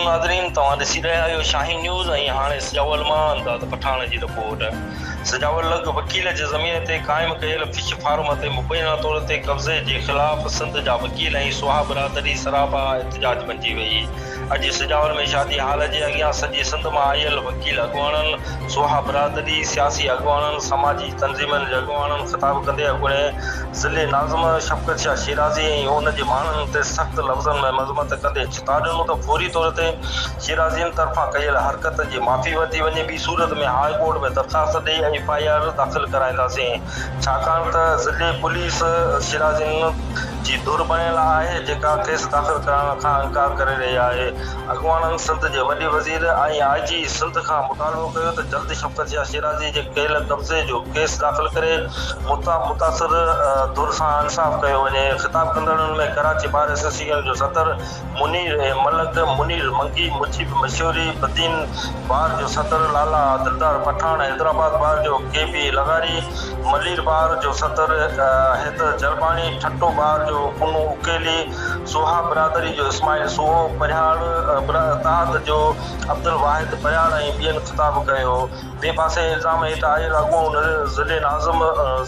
ناظرين توهان ڏسي رهيا آهيو شاهين نيوز ۽ هاڻي سجاول مان امداد پٺاڻ جي رپورٽ سجاول لڳ وڪيل جي زمين تي قائم ڪيل فش فارم تي مبينا طور تي قبضي جي خلاف سنڌ جا وڪيل ۽ سها برادري سراپا احتجاج بنجي وئي اڄ سجاول ۾ شادي هال جي اڳيان سڄي سنڌ مان آيل وڪيل اڳواڻن، سها برادري، سياسي اڳواڻن، سماجي تنظيمن جي اڳواڻن خطاب ڪندي اڳوڻي ضلعي ناظم شفقت شاهه شيرازي ۽ ان جي ماڻهن تي سخت لفظن ۾ مذمت ڪندي چتاء ڏنو ته فوري طور تي شيرازين طرفان ڪيل حرڪت جي معافي ورتي وڃي ٻي صورت ۾ هاء ڪورٽ ۾ درخواست ڏئي ايف I R داخل ڪرائينداسين ڇاڪاڻ ته ضلعي پوليس شيرازين جي ڌر بڻيل آهي جيڪا ڪيس داخل ڪرائڻ کان انڪار ڪري رهي آهي. اڳواڻن سنڌ جي وڏي وزير ۽ آء جي سنڌ کان مطالبو ڪيو ته جلد شفقت شاهه شيرازي جي ڪيل قبضي جو ڪيس داخل ڪري متاثر ڌر سان انصاف ڪيو وڃي. خطاب ڪندڙن ۾ ڪراچي بار ايسوسيئيشن جو صدر منير اي ملڪ، منير منگي، مجيب مشوري، بدين بار جو صدر لالا دلدار پٺاڻ، حيدرآباد بار جو ڪي بي لغاري، ملير بار جو صدر حيدر جلباڻي، ٺٽو بار جو پنو اڪيلي، سوها برادري جو اسماعيل سوهو، پرهياڙ اتحاد جو عبدالواحد پرهياڙ ۽ ٻين خطاب ڪيو. ٻئي پاسي الزام هيٺ آيل اڳوڻو ضلعي ناظم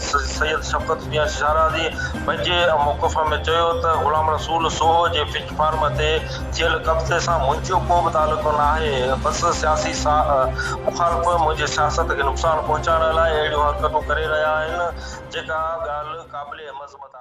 سيد شفقت ميان شاهرازي پنهنجي موقف ۾ چيو ته غلام رسول سوهو جي فش فارم تي ٿيل قبضي سان منهنجو ڪو به تعلق ناهي بس سياسي مخالف منهنجي سياست کي نقصان پهچائڻ لاء اهڙيون حرڪتون ڪري رهيا آهن جيڪا ڳالهه قابل مذمت آهي.